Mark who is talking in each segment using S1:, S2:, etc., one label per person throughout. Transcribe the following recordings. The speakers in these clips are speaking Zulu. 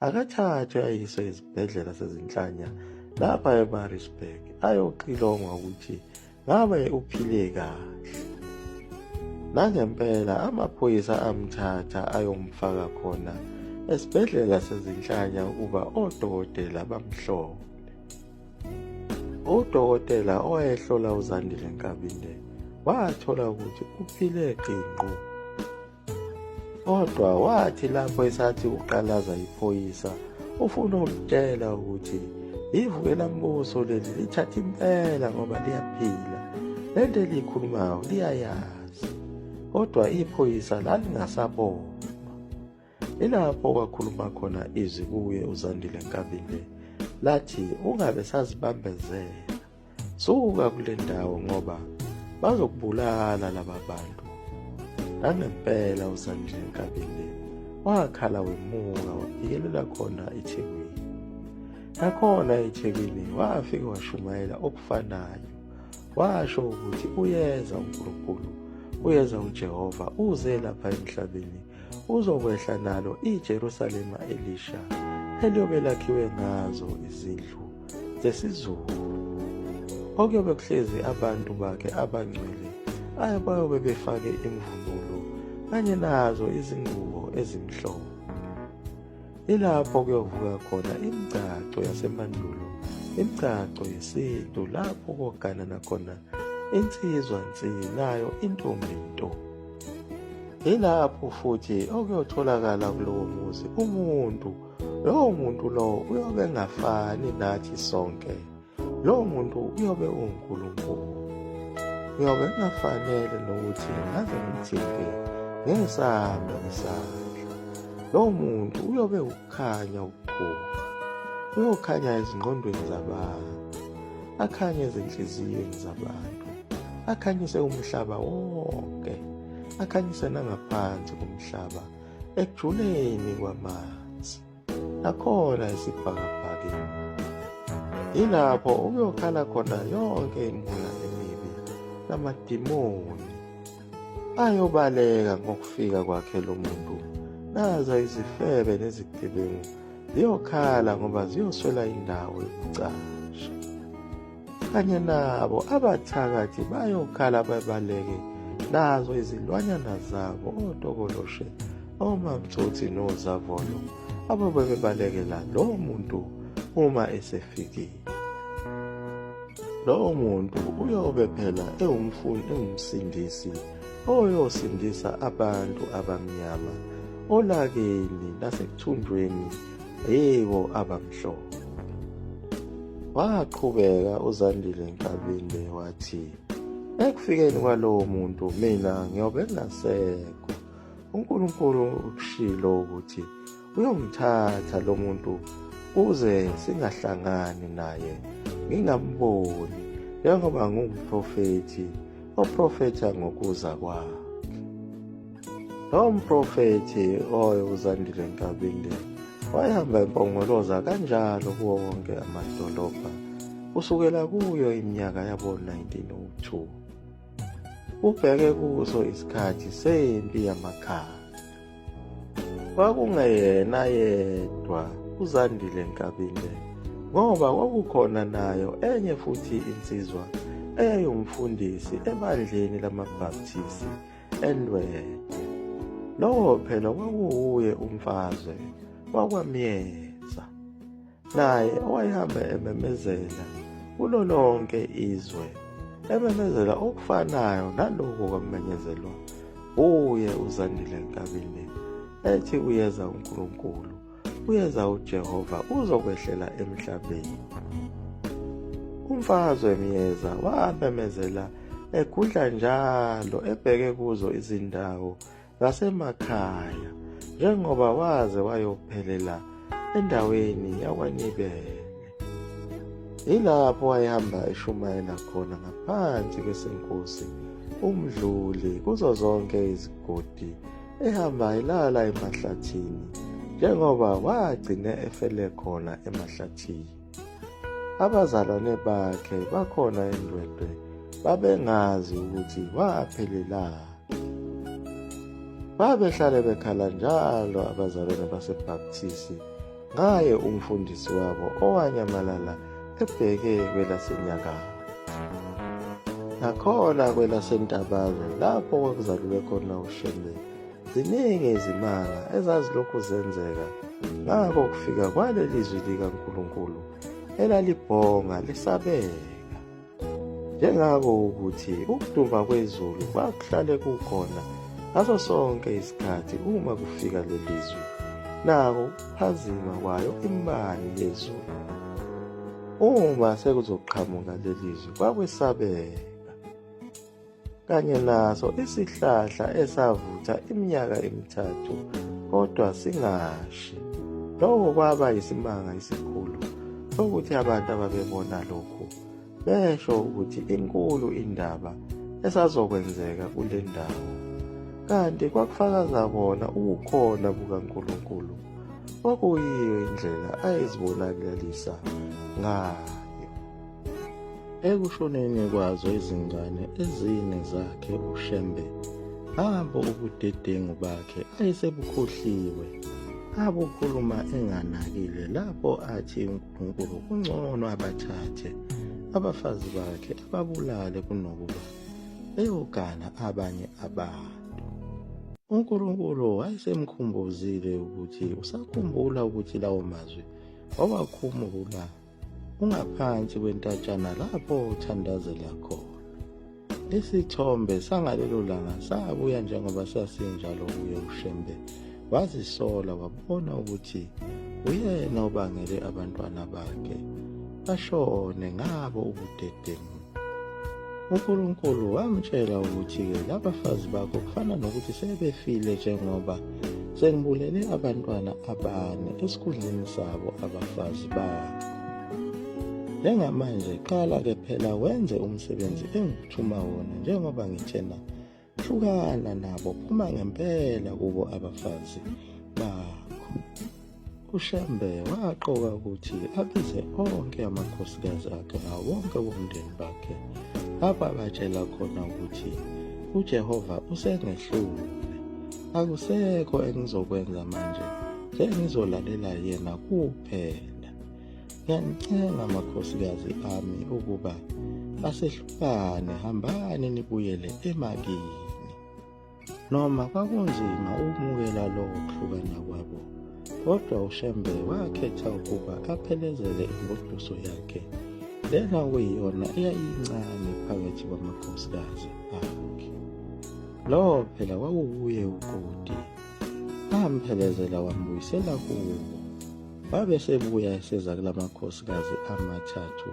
S1: akathathwe ayiswe esibhedlela sezinhlanya lapha eMaritzburg ayoxilongwa ukuthi ngabe uphile kahle. Nangempela amaphoyisa amthatha ayomfaka khona esibhedlela sezinhlanya ukuba odokotela bamhlole. Udokotela owayehlola uZandile Nkabinde wathola ukuthi uphile qinqu. Kodwa wathi lapho esathi uqalaza iphoyisa ufuna ukutshela ukuthi ivukelambuso leli lithatha impela ngoba liyaphila le nto eliyikhulumayo liyayazi kodwa iphoyisa lalingasabonwa. Ilapho kwakhuluma khona izwi kuye uZandile Nkabinde lathi ungabe sazibambezela suka kule ndawo ngoba bazokubulala laba bantu. Nangempela uZandile Nkabinde wakhala wemuka waphikelela khona eThekwini. Nakhona eThekwini wafike washumayela okufanayo washo ukuthi uyeza uNkulunkulu uyeza uJehova uze lapha emhlabeni uzokwehla nalo iJerusalema elisha eliyobe lakhiwe ngazo izindlu zesizulu okuyobe kuhlezi abantu bakhe abangcwele abayobe befake imvunulo kanye nazo izingubo ezimhlophe. Ilapho kuyovuka khona imigcagco yasemandulo, imigcagco yesintu lapho koganana khona insizwa nsi nayo intombi nto. Yilapho futhi okuyotholakala kulowo muzi umuntu, lowo muntu lowo uyobe engafani nathi sonke. Lowo muntu uyobe uwuNkulunkulu. Uyobe engafanele nokuthi ngaze ngimthinte ngesami isandla. Lowo muntu uyobe ukukhanya okukhulu. Uyokhanya ezingqondweni zabantu, akhanye ezinhliziyweni zabantu, akhanyise umhlaba wonke, akhanyise nangaphansi komhlaba ekujuleni kwamanzi. Nakhona esibhakabhakeni. Yilapho okuyokhala khona yonke imimoya emibi namadimoni ayobaleka ngokufika kwakhe lo muntu. Nazo izifebe nezigebengu ziyokhala ngoba ziyoswela indawo yokucasha. Kanye nabo abathakathi bayokhala babaleke nazo izilwanyana zabo otokoloshe omamtsotsi nozavolo ababe bebalekela lowo muntu uma esefikile. Lowo muntu uyobe phela ewumfundi ewumsindisi oyosindisa abantu abamnyama olakeni nasekuthunjweni yibo abamhlophe. Waqhubeka uZandile Nkabinde wathi ekufikeni kwalowo muntu mina ngiyobe ngingasekho. uNkulunkulu ukushilo ukuthi uyomthatha lo muntu kuze singahlangani naye ngingamboni njengoba ngumprofethi oprofetha ngokuza kwakhe. Lo mprofethi oyo uZandile Nkabinde wayehamba empongoloza kanjalo kuwo wonke amadolobha kusukela kuyo iminyaka yabo-1902. Ubheke kuso isikhathi sempi yamakhaya. Kwakungeyena yedwa uZandile Nkabinde ngoba kwakukhona nayo enye futhi insizwa eyayingumfundisi ebandleni lamaBaptist eNdwedwe. Lowo phela kwakuwuye uMfazwe wakwaMyeza. Naye owayehamba ememezela kulo lonke izwe, ememezela okufanayo nalokhu kwamenyezelwa uye uZandile Nkabinde, ethi uyeza uNkulunkulu, uyeza uJehova uzokwehlela emhlabeni. UMfazwe Myeza wamemezela egudla njalo ebheke kuzo izindawo ngasemakhaya njengoba waze wayophelela endaweni yakwaNibele. Yilapho wayehamba eshumayela khona ngaphansi kwesenkosi uMdluli kuzo zonke izigodi ehamba elala emahlathini njengoba wagcine efele khona emahlathini. Abazalwane bakhe bakhona eNdwedwe babengazi ukuthi waphelelaphi. Babehlale bekhala njalo abazalwane baseBhapthisi ngaye umfundisi wabo owanyamalala ebheke kwelasenyakatho. Nakhona kwelaseNtabazwe lapho kwakuzalelwe khona uShembe, ziningi izimanga ezazilokhu zenzeka ngakho kufika kwaleli zwi likaNkulunkulu elalibhonga lisabeka. Njengako ukuthi ukuduma kwezulu kwakuhlale kukhona ngaso sonke isikhathi uma kufika leli zwi, nako ukuphazima kwayo imibani yezulu. Uma sekuzoqhamuka leli zwi kwakwesabeka. Kanye naso isihlahla esavutha iminyaka emithathu kodwa singashi. Lokho kwaba yisimanga esikhulu sokuthi abantu ababebona lokhu besho ukuthi inkulu indaba esazokwenzeka kule ndawo. Kanti kwakufakaza kona ubukhona bukaNkulunkulu kwakuyiyo indlela ayezibonakalisa ngayo. Ekushoneni kwazo izingane ezine zakhe uShembe abo ubudedengu bakhe ayesebukhohliwe abukhuluma enganakile lapho athi uNkulunkulu kungcono abathathe abafazi bakhe ababulale kunokuba beyogana abanye abantu. UNkulunkulu wayesemkhumbuzile ukuthi usakhumbula ukuthi lawo mazwi wawakhumula ungaphansi kwentatshana lapho uthandazela khona. Isithombe sangalelo langa sabuya njengoba sasinjalo kuye uShembe. Wazisola wabona ukuthi uyena obangele abantwana bakhe bashone ngabo ubudedengu. UNkulunkulu wamtshela ukuthi-ke labafazi bakho kufana nokuthi sebefile njengoba sengibulele abantwana abane esikhundleni sabo abafazi bakho. Njengamanje qala-ke phela wenze umsebenzi engikuthuma wona njengoba ngithena Hlukana nabo, phuma ngempela kubo abafazi bakho. UShembe waqoka ukuthi abize onke amakhosikazi akhe nawo wonke womndeni bakhe lapho abatshela khona ukuthi uJehova usengehlule, akusekho engizokwenza manje, sengizolalela yena kuphela. Ngiyanincenga makhosikazi ami ukuba asehlukane, hambani nibuyele emakini. Noma kwakunzima ukumukela lokho kuhlukana kwabo, kodwa uShembe wakhetha ukuba aphelezele ingoduso yakhe lena okuyiyona eyayincane phakathi kwamakhosikazi akhe. Lowo phela kwakuwuye uKoti. Amphelezela wambuyisela kubo. Wabe sebuya eseza kulamakhosikazi amathathu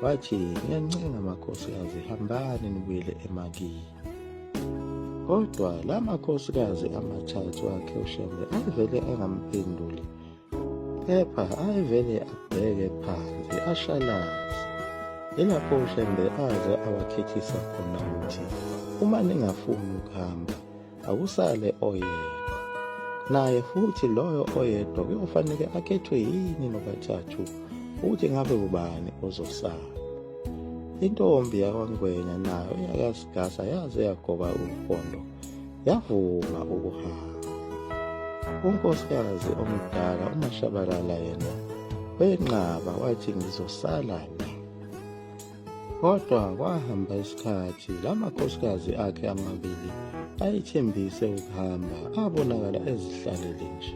S1: wathi ngiyancenga makhosikazi hambani nibuyele emakini. Kodwa la makhosikazi amathathu akhe uShembe ayevele engamphenduli kepha ayevele abheke phansi ashalaze. Yilapho uShembe aze awakhethisa khona ukuthi uma ningafuni ukuhamba akusale oyedwa naye futhi loyo oyedwa kuyofanele akhethwe yini nobathathu ukuthi ngabe ubani ozosala intombi yakwaNgwenya nayo eyakaSigasa yaze yagoba uphondo yavuma ukuhamba unkosikazi omdala uMashabalala yena wenqaba wathi ngizosala la Kodwa kwahamba isikhathi, la makhosikazi akhe amabili ayethembise ukuhamba abonakala ezihlalele nje.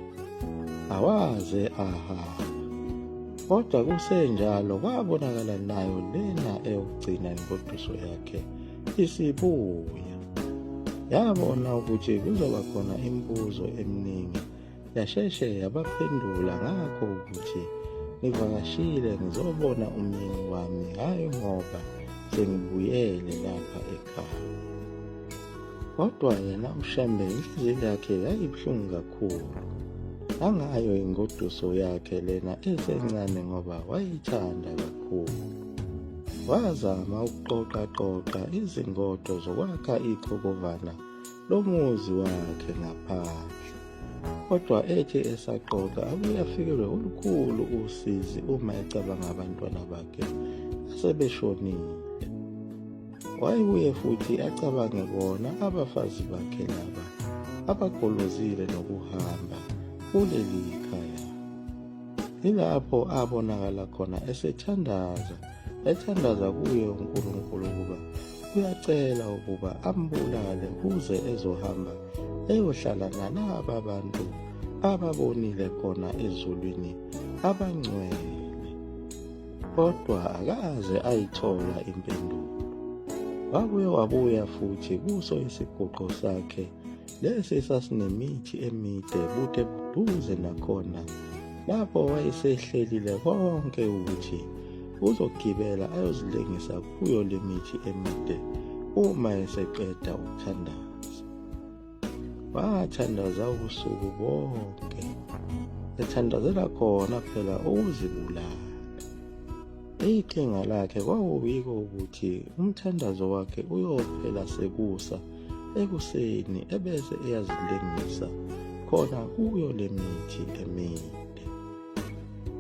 S1: Awaze ahamba. Kodwa kusenjalo kwabonakala nayo lena eyokugcina ingoduso yakhe isibuya. Yabona ukuthi kuzoba khona imibuzo eminingi Yasheshe yabaphendula ngakho ukuthi ngivakashile ngizobona umyeni wami hhayi ngoba sengibuyele lapha ekhaya. Kodwa yena uShembe inhliziyo yakhe yayibuhlungu kakhulu. Angayo ingoduso yakhe lena esencane ngoba wayithanda kakhulu. Wazama ukuqoqaqoqa izingodo zokwakha iqhokovana lomuzi wakhe ngaphandle. Kodwa ethi esaqoqa abuye afikelwe olukhulu usizi uma ecabanga abantwana bakhe asebeshonile. Wayebuye futhi acabange bona abafazi bakhe laba abagolozile nokuhamba kuleli khaya. Yilapho abonakala khona esethandaza, ethandaza kuye uNkulunkulu ukuba uyacela ukuba ambulale kuze ezohamba eyohlala nalaba bantu ababonile khona ezulwini abangcwele. Kodwa akaze ayithola impendulo. Wabuye wabuya futhi kuso isiguqo sakhe lesi sasinemithi emide bude buduze nakhona lapho wayesehlelile konke ukuthi uzogibela ayozilengisa kuyo le mithi emide uma eseqeda ukuthandaza. Wathandaza ubusuku bonke ethandazela khona phela ukuzibulala. Iqhinga lakhe kwakuyiko ukuthi umthandazo wakhe uyophela sekusa ekuseni ebese eyazilengisa khona kuyo le mithi emide.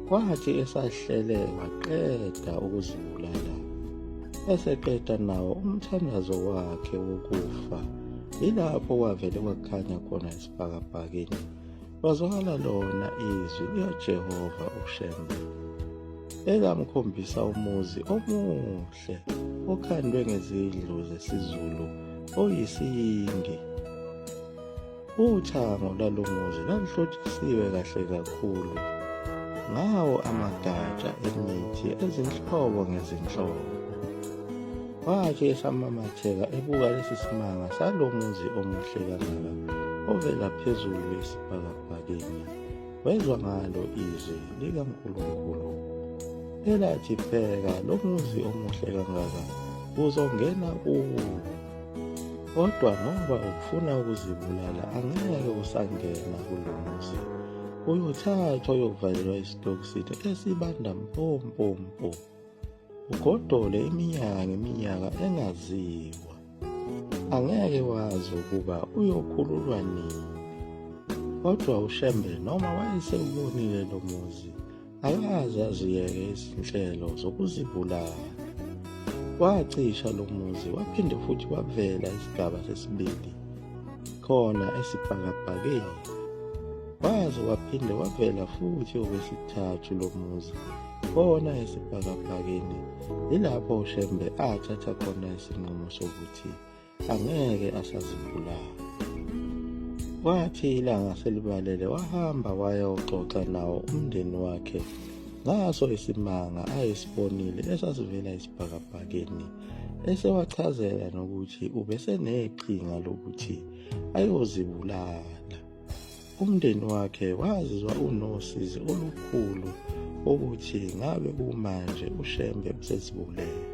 S1: Kwathi esahlele waqeda ukuzibulala, eseqeda nawo umthandazo wakhe wokufa, yilapho kwavele kwakhanya khona esibhakabhakeni, kwazwakala lona izwi likaJehova uShembe elamkhombisa umuzi omuhle okhandwe ngezindlu zesiZulu oyisiyingi. Uthango lalo muzi laluhlotshisiwe kahle kakhulu ngawo amagatsha emithi ezinhlobo ngezinhlobo. Wathi esamamatheka ebuka lesi simanga salo muzi omuhle kangaka ovela phezulu esibhakabhakeni, wezwa ngalo izwi likaNkulunkulu elathi, Bheka lo muzi omuhle kangaka uzongena kuwo. Kodwa ngoba ufuna ukuzibulala angeke usangena kulo muzi. Uyothathwa uyovalelwa esitokisini esibanda mpompompo. Ugodole iminyaka ngeminyaka engaziwa. Angeke wazi ukuba uyokhululwa nini. Kodwa uShembe noma wayesewubonile lo muzi Akaze aziyeke izinhlelo zokuzibulala. Wacisha lo muzi waphinde futhi wavela isigaba sesibili khona esibhakabhakeni. Waze waphinde wavela futhi okwesithathu lo muzi khona esibhakabhakeni. Yilapho uShembe athatha khona isinqumo sokuthi angeke asazibulala. Kwathi ilanga selibalele wahamba wayoxoxa nawo umndeni wakhe ngaso isimanga ayesibonile esasivela esibhakabhakeni esewachazela nokuthi ubeseneqhinga lokuthi ayozibulala. Umndeni wakhe wazizwa unosizi olukhulu ukuthi ngabe kumanje uShembe usezibulele.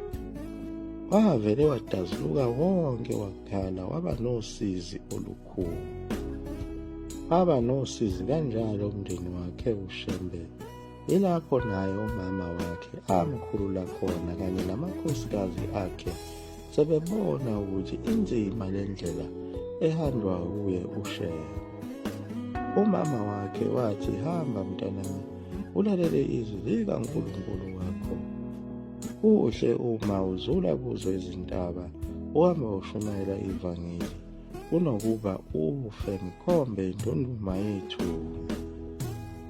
S1: Wavele wadazuluka wonke wakhala waba nosizi olukhulu. Waba nosizi kanjalo umndeni wakhe uShembe. Yilapho naye umama wakhe amkhulula khona kanye namakhosikazi akhe sebebona ukuthi inzima le ndlela ehanjwa kuye uShembe. Umama wakhe wathi, hamba mntanami, ulalele izwi likaNkulunkulu wakho. Kuhle uma uzula kuzo izintaba uhambe ushumayela ivangeli kunokuba ufe ngikhombe indunduma yethuna.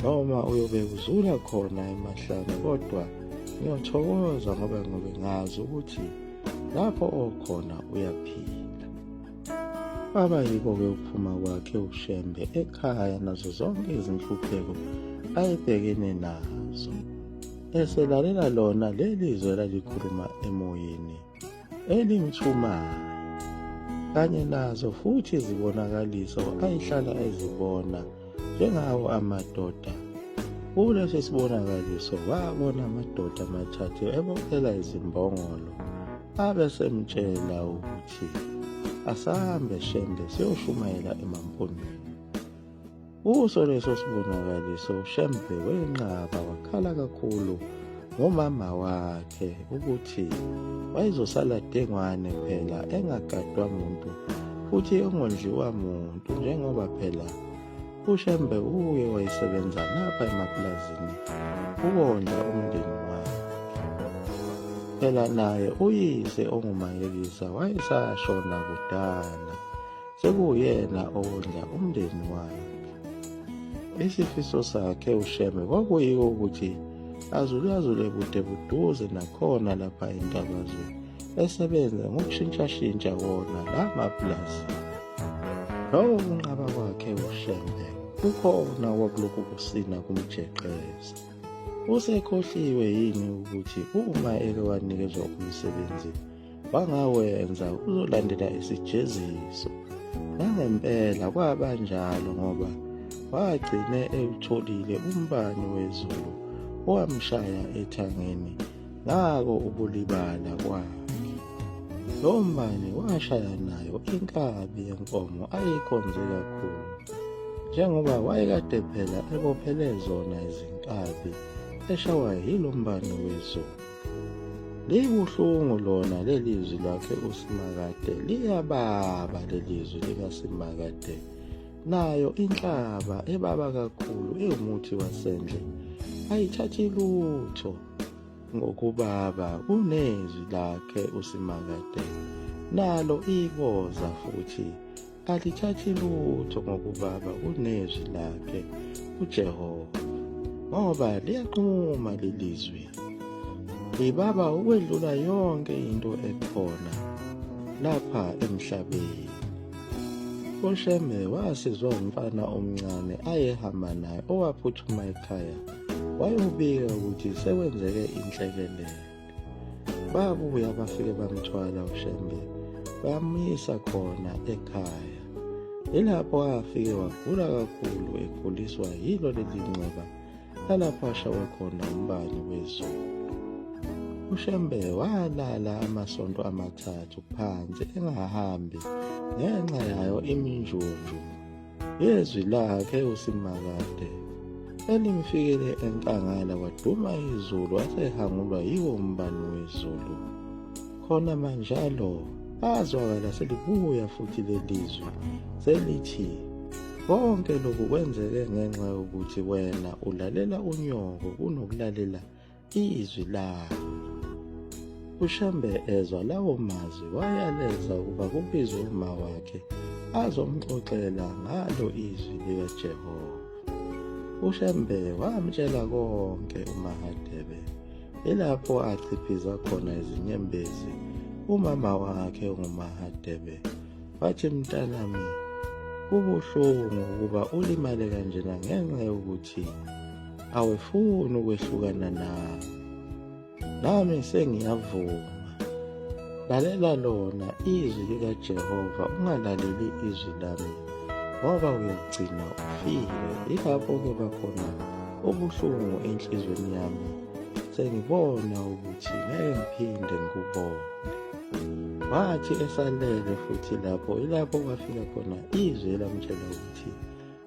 S1: Noma uyobe uzula khona emahlane kodwa ngiyothokoza ngoba ngobe ngazi ukuthi lapho okhona uyaphila. Kwaba yiko-ke ukuphuma kwakhe uShembe ekhaya nazo zonke izinhlupheko ayebhekene nazo. Eselalela lona leli zwi elalikhuluma emoyeni elimthumayo kanye nazo futhi izibonakaliso ayihlala ezibona njengawo amadoda. Kulesi sibonakaliso wabona amadoda amathathu ebophela izimbongolo abesemtshela ukuthi asambe Shembe siyoshumayela emaMpondweni. Kuso leso sibonakaliso uShembe wenqaba wakhala kakhulu ngomama wakhe ukuthi wayezosala dengwane phela engagadwa muntu futhi engondliwa muntu njengoba phela uShembe uye wayesebenza lapha emapulazini ukondla umndeni wakhe. Phela naye uyise onguMayekisa wayesashona kudala. Sekuwuyena owondla umndeni wakhe. Isifiso sakhe uShembe kwakuyiko ukuthi azulazule bude buduze nakhona lapha eNtabazwe esebenze ngokushintshashintsha wona la mapulazi. Lokho kunqaba kwakhe uShembe kukhona okwakulokhu kusina kumjeqeza. Usekhohliwe yini ukuthi uma eke wanikezwa umsebenzi wangawenza uzolandela isijeziso. Nangempela kwaba njalo ngoba wagcine ewutholile umbani wezulu owamshaya ethangeni ngako ukulibala kwakhe. Lo mbani washaya nayo inkabi yenkomo ayikhonze kakhulu njengoba wayekade phela ebophele zona izinkabi eshawa yilo mbani wezulu. Libuhlungu lona leli zwi lakhe uSimakade, liyababa leli zwi likaSimakade. Nayo inhlaba ebaba kakhulu iwumuthi wasendle, ayithathi lutho ngokubaba kunezwi lakhe uSimakade. Nalo iboza futhi alithathi lutho ngokubaba kunezwi lakhe uJehova, ngoba liyanquma lelizwi, libaba ukwedlula yonke into ekhona lapha emhlabeni. UShembe wasizwa umfana omncane ayehamba naye owaphuthuma ekhaya wayobika ukuthi sekwenzeke inhlekelele. Babuya bafike bamthwala uShembe bamyisa khona ekhaya. Yilapho afike wagula kakhulu eguliswa yilo leli nxeba lalapho ashawe khona umbani wezulu. UShembe walala amasonto amathathu phansi engahambi ngenxa yayo iminjunju Yezwi lakhe uSimakade elimfikele enkangala kwaduma izulu wasehangulwa yiwo umbani wezulu. Khona manjalo azwakala selibuya futhi lelizwi selithi konke lokhu kwenzeke ngenxa yokuthi wena ulalela unyoko kunokulalela izwi lami. UShembe ezwa lawo mazwi wayaleza ukuba kubizwe uma wakhe azomxoxela ngalo izwi likaJehova. UShembe wamtshela konke uMaHadebe, ilapho achiphiza khona izinyembezi umama wakhe onguMaHadebe. Wathi, mntanami, kubuhlungu ukuba ulimale kanjena ngenxa yokuthi awufuni ukwehlukana nami. Nami sengiyavuma. Lalela lona izwi likaJehova, ungalaleli izwi lami, ngoba uyogcina ufile. Yilapho kuyoba khona ubuhlungu enhliziyweni yami, sengibona ukuthi ngeke ngiphinde ngikubone. Wathi esalele futhi lapho, ilapho kwafika khona izwi elamtshela ukuthi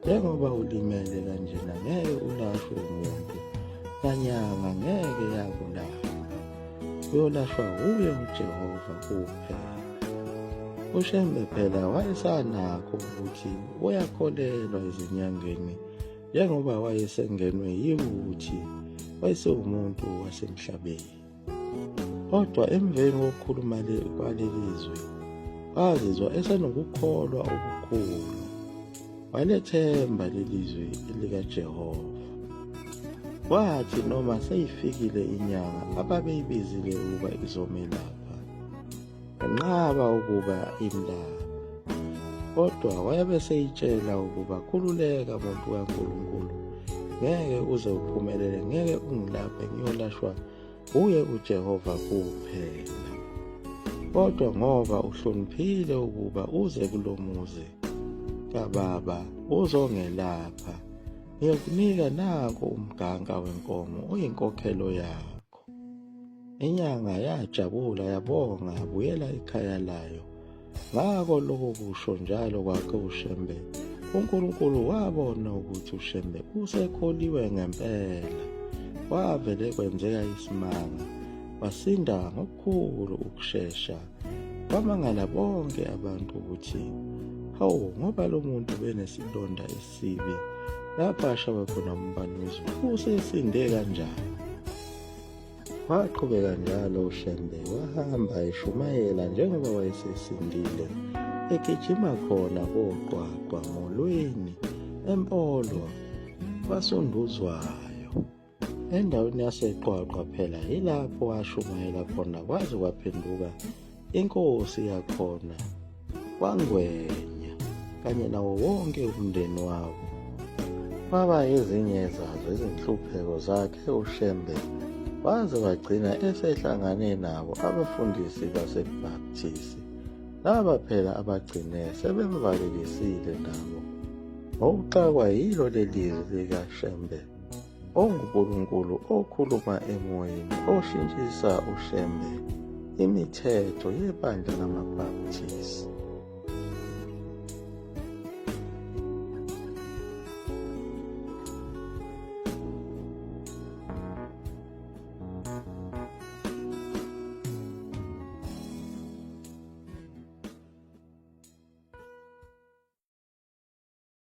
S1: njengoba ulimele kanjena ngeke ulashwe umuntu, nanyanga ngeke yakulapha, uyolashwa wuye uJehova kuphela. UShembe phela wayesanakho ukuthi uyakholelwa ezinyangeni njengoba wayesengenwe yiwukuthi wayesewumuntu wasemhlabeni. Kodwa emveni kokukhuluma kwaleli zwi, wazizwa esenokukholwa okukhulu, walethemba leli zwi likaJehova. Kwathi noma seyifikile inyanga ababeyibizile ukuba izomelapha, Wenqaba ukuba imlaphe. Kodwa wayabe seyitshela ukuba khululeka muntu kaNkulunkulu, ngeke uze uphumelele, ngeke ungilaphe, ngiyolashwa uye uJehova kuphela. Kodwa ngoba uhloniphile ukuba uze kulo muzi kababa uzongelapha, ngiyokunika nanku umganka wenkomo uyinkokhelo yakho. Inyanga yajabula yabonga yabuyela ekhaya layo. Ngakho lokho kusho njalo kwakhe uShembe, uNkulunkulu wabona ukuthi uShembe usekholiwe ngempela. Kwavele kwenzeka isimanga, wasinda ngokukhulu ukushesha. Kwamangala bonke abantu ukuthi hawu ngoba lo muntu benesilonda esibi lapho ashawe khona umbani wezulu usesinde kanjani. Waqhubeka njalo uShembe wahamba eshumayela njengoba wayesesindile, egijima khona koQwaqwa, Molweni, eMpolo, kwaSunduzwayo. Endaweni yaseQwaqwa phela yilapho washumayela khona kwaze kwaphenduka inkosi yakhona kwaNgwenya kanye nawo wonke umndeni wabo. Kwaba ezinye zazo izinhlupheko zakhe uShembe waze wagcina esehlangane nabo abafundisi baseBaptist. Laba phela abagcine sebemvalelisile nabo ngokuxakwa yilo leli zwi likaShembe onguNkulunkulu okhuluma emoyeni oshintshisa uShembe imithetho yebandla lamaBaptist.